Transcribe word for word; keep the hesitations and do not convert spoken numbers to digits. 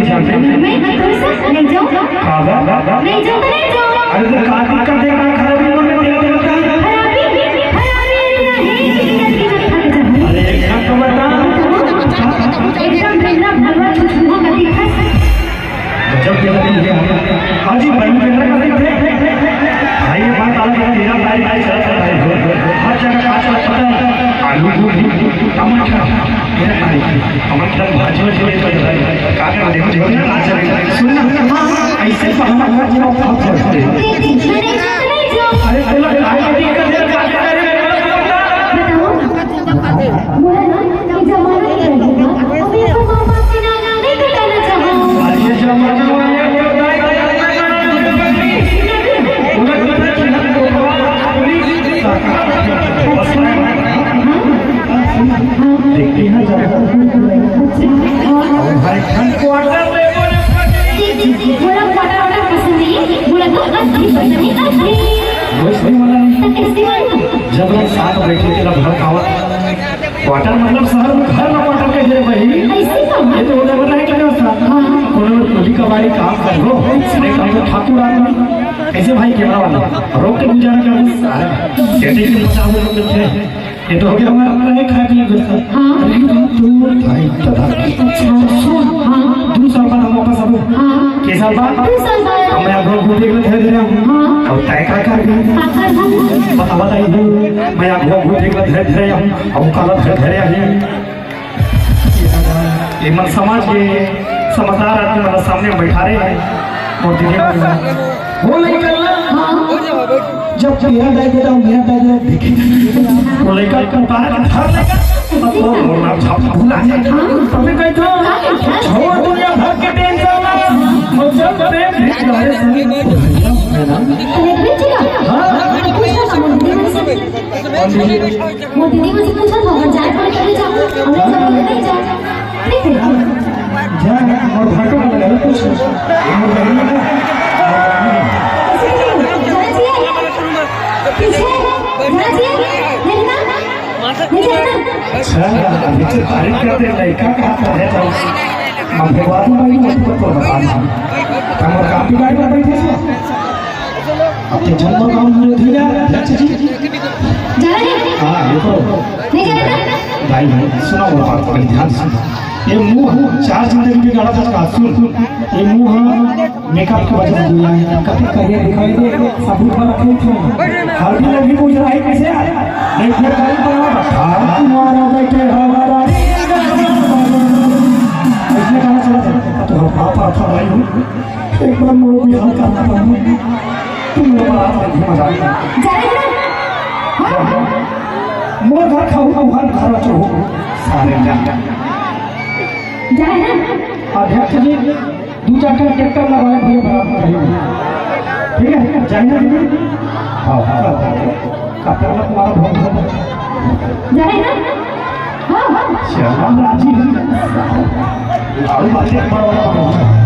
मैं हतोसा नहीं जाऊँ। का बा? नहीं जाऊँ तो नहीं जाऊँ। अरे तो का दिक्कत है, का खराबी बोल रहे, दिक्कत है? खराबी, खराबी नहीं, दिक्कत की मैं थक जाऊँ। अरे एक बात तो बता। एकदम बेंगरा भरवा छुछुआ का दिक्कत। गजब बेइज्जती है। हाँ जी, भाई, बेंगरा का दिक्कत है। भाई, ये बात अलग है, मेरा भाई, भाई, चला था भाई, हर जगह कांच का पता है। आलू, गोभी, टमाटर, मेरा भाई, टमाटर भाजी में चले तो भाई, का कर, देखो, देखो ना, नाच रहे हैं। सुन ना, हाँ, ऐसे बहाना कर, जब आप फंस जाते हैं। अरे, चलो, भाई, ये दिक्कत है, क्या कर रहे हैं? बताओ। बोला ना कि जमाना नहीं रहेगा। अभी तो माँ बाप के नाम नहीं बताना चाहो। अरे जमाना वाले को दाई देखते हैं जरा। और भाई ठंड को आटा ले बोले। बोला क्वार्टर वाटर पसंद नहीं है, बोला तो अभी पसंद नहीं, अभी। वैसे ही वाला नहीं। तो कैसे वाला? जब लोग साथ बैठे थे, लगभग आवत क्वार्टर मतलब शहर में घर में क्वार्टर कह दे भाई। ऐसे ही तो। ये तो होता है, पता है क्या होता है? हाँ। कोनो टोली का बाड़ी काम कर लो, नहीं काम तो ठाकुर आदमी। ऐसे भाई कैमरा वाला रोक के गुजारा कर दो। सारे सेटिंग के बचाव में लोग थे। ये तो हो गया हमारा, हमारा नहीं खाया पिया करता। हाँ। अरे तू तो भाई दादा। अच्छा। सुन, हाँ। दो साल बाद हम वापस आबो। हाँ। के साल बाद? दो साल बाद। अब मैं आपको घूमने के लिए धरे धरे हूँ। हाँ। अब तय का कर गए? का कर हम? बता, बताइए। मैं आपको घूमने के लिए धरे धरे हूँ। अउ काला धर धरे हे। ये मन समाज के समझदार आदमी मन सामने बैठा रहे हैं। और दीदी मन वो नहीं करना। हाँ। जब तेरा दाई बेटा, मेरा दाई बेटा देखे, वो लड़का को उतार के धर लेगा, तब तो बोलना झापा भुला जाएगा। तभी कहता हूँ, छोड़ दुनिया भर के टेंशन ना, और जब प्रेम भिखारी से, है ना? अरे, बेटी का? हाँ। वो दीदी मुझसे पूछा था, अगर जाए पड़े तो ले जाओ, हम लोग सब लोग नहीं जाओ। ठीक है। जा, और भाटो का लगा, कुछ नहीं। और बहन का। जाना चाहिए। पीछे, जाना चाहिए। नहीं ना? नहीं जाना? अच्छा, अभी से तारीफ करते हैं, लड़का कहाँ पर है, जाओ। हम भगवान भाई, उसको तो बता दीजिए। हम और काम बिगाड़ कर बैठे हैं। आपके जन्म का अनुरोध है, अध्यक्ष जी। जा रहे हैं? हाँ, ये तो नहीं जा रहे ना? भाई, सुना वो बात, बड़ी ध्यान से। ये मुंह चार जिंदगी बिगाड़ा था, सुन। ये मुंह मेकअप की वजह से हुआ है। कभी करियर दिखाई दे, सब ऊपर रखे थे। हर दिन अभी पूछ रहा है कैसे यार? नहीं, फिर कहीं पर आ रहा था। तुम्हारा बैठे हमारा। इसने कहा चला था। तो हम पापा था भाई हूँ। एक बार मोर भी हल्का था। तुम लोग बारात में घूमा जाएगा। जाएगा? हाँ? मोर घर खाऊ, खाऊ, हर घर चो हो। सारे जा। जाएगा? अध्यक्ष जी, दो चार टन ट्रैक्टर लगाए भैया, बारात में जाएगा। ठीक है? जाएगा दीदी? हाँ, हाँ, हाँ। कपड़ा तुम्हारा बहुत, बहुत अच्छा। जाएगा? हाँ, हाँ। श्याम राजी। और बातें बड़ा।